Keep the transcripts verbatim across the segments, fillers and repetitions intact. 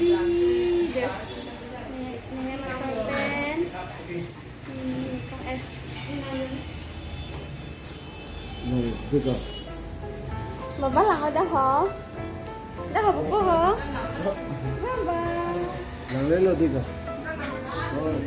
Ih, deh. Nenek, nenek makan pen. Hmm, eh. Nang, dito. Baba lang ada ho. Dah ho, baba ho. Baba. Langlelo, dito. Oh.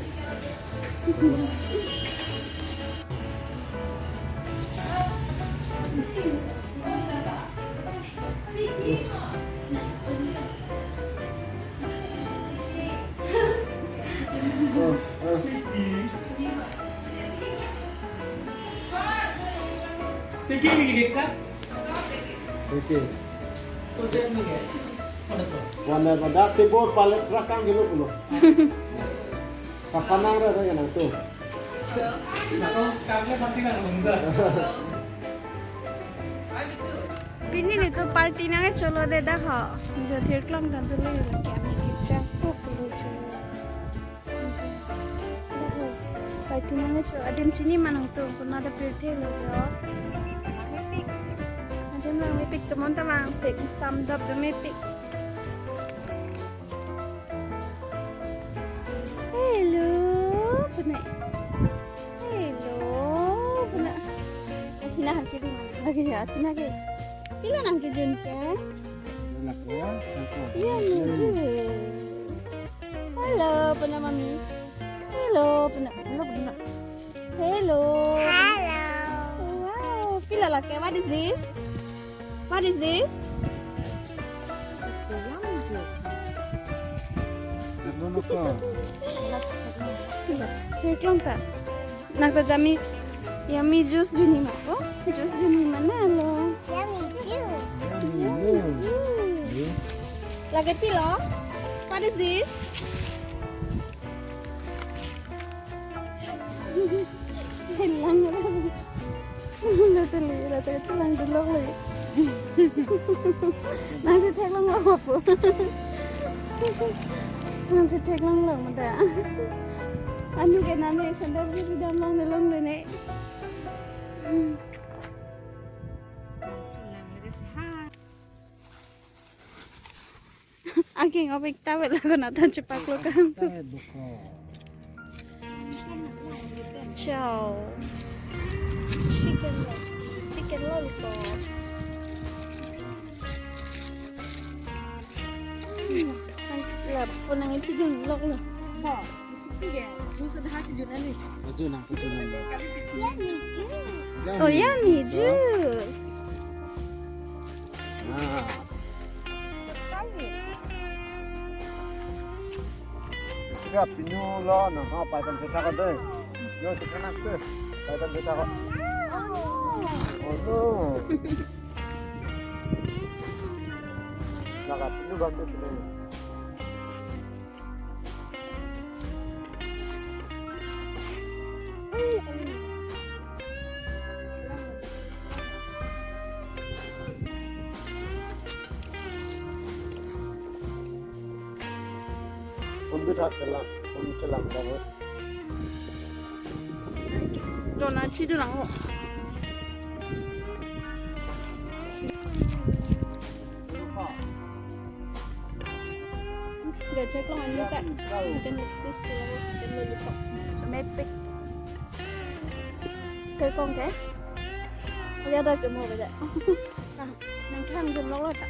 Oke. Wana pada tebor palet serakang gelo pulo. Sapanang ra ra nang tu. Pini nelitum party nangcholo de dah ho. Jo thirklong tangtule kami kechak po pulo jo. Dah ho. Party nangcholo adim chini ma nangtum, konat apirthe lo jo. Adim langmepik, tomon ta mangpik, samdap do mepik. Hello, pune. Hello, pune. Achina han kiri mana? Lagi ya, achina ke. Pila nangkejun ke? Enak ya, enak. Iya, nuju. Hello, pune mami. Hello, pune. Hello, pune. Hello. Hello. Wow, pila lake? What is this? What is this? It's a yummy juice. Nagno ko. Thirklong ta. Nang ta yummy, yummy juice juni ma ko? Juice juni ma na lo. Yummy juice. Yummy juice. Lake pilo? What is this? Lang. Rata le, rata chelangdunlok le. Nangchetheklonglo po. Nangchetheklonglo mada. Anu ke name sandal ke pidam longle longle ne. Aking opik ta bela ko nata chepaklok kang tu. Chow. Chicken lo-, chicken lollipop. Hmm, la phone nangkethidunlok lo. Ba, isi pi ke, juice dah kejun ani. Kejun nang, kejun nang. Yummy juice. Oh, yummy juice. Ah. Siap, pinu lo, nang ha, paitan kita ka deh. Yo, kita nak tuh. Paitan kita kok. Oh no. Naka, pinu bantu pinu. Pun bisa chelang, pun chelang banget. Donat sih dulu. Gajah ko ani ta. Ikan lupis, ikan lupis. Mepik. Ke kong ke? Lihat aja mau baca. Nah, nang thang jumlok lo ta.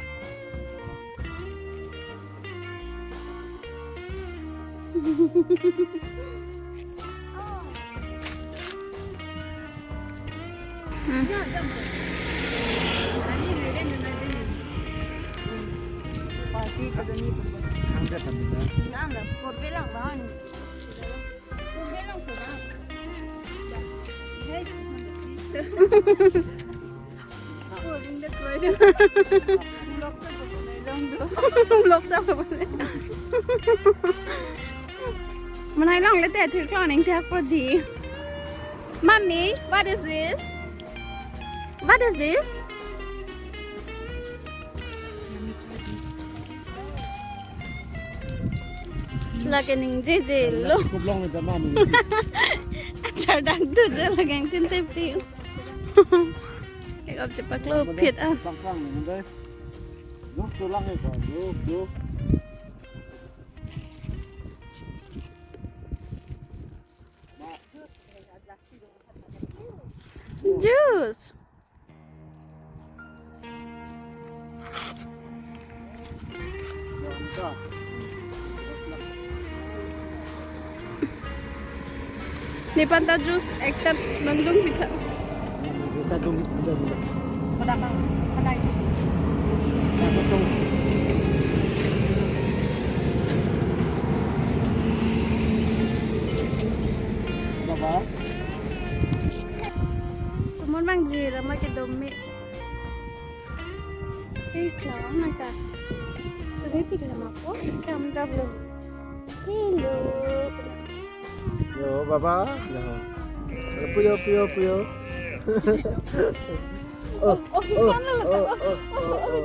Hmm. Vlog ta bole. Manai longle te thirklong nangthak po di. Mommy, what is this? What is this? Lake ningjeje lo. Kublong ni teman ni. Achar dak tu je lake nangtin tepi. Ekap chepaklok phit ah. Pangpang ni dei. Dos tulang ni ko, dos, dos. Juice. Nephan ta juice ekta nangdun pitha. Bisa dun, dun, dun. Pada bang, pada ini. Apa tuh? Baba. Tumor bang jira ma kedo me. Eh, klawang nangta. Tadi pikir lama ko, kam dap lo. Hello. Yo, baba. Yo. Puyo, puyo, puyo. Oh, oh, oh, oh, oh, oh, oh, oh, oh,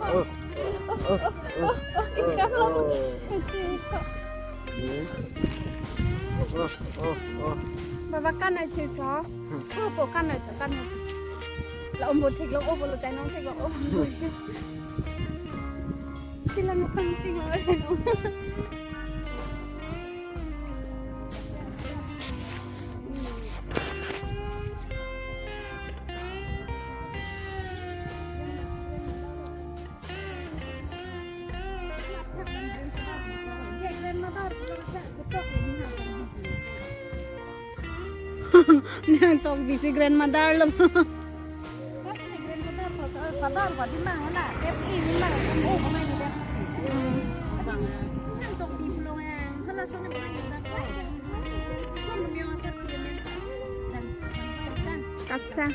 oh, oh, oh, oh, oh, oh. Baba kan ai thek lo. Ko kan ai thek, kan ai thek. La ombo thek lo, obo lo, tainong thek lo, obo lo. Sila ngapang ching lo, tainong. Nangtok bisi grandmother lo. Kasa.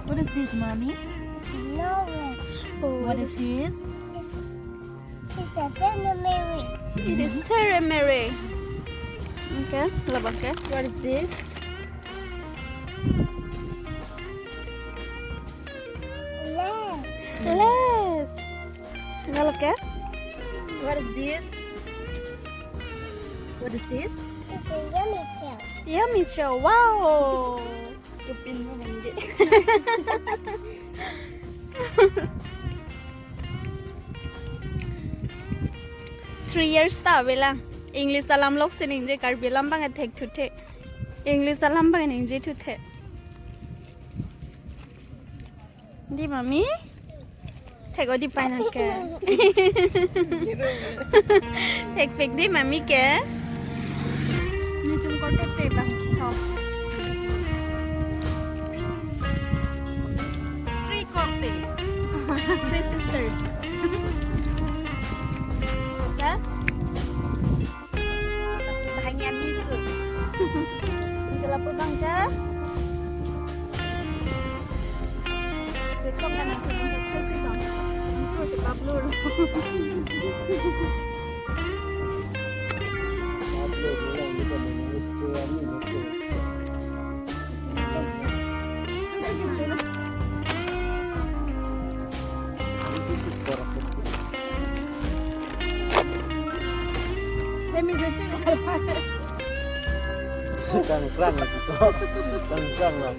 What is this, mommy? It's Norwich. What is this? It's, it's a turmeric. It is turmeric. Okay, labang ke. What is this? Lays. Lays. Nalo ke? What is this? What is this? It's a Yummy Chow. Yummy Chow. Wow. Chupin mo mangge. Three years ta avelang. English alam lok si ningje, Karbi alam abang thekthuthe. English alam abang ningjethuthek. Dei mami? Thek-o dei pai nang ke. Thekpik dei mami ke. Netum korte te bang. Thok. Three korte. Three sisters. Okay? Bahang ya misu. Ini lapor bang ke. Betok kan aku untuk selfie bang. Aku si Pablo. Pablo bilang kita menurut ke ini betul. Kangkrang itu. Kangkrang lah.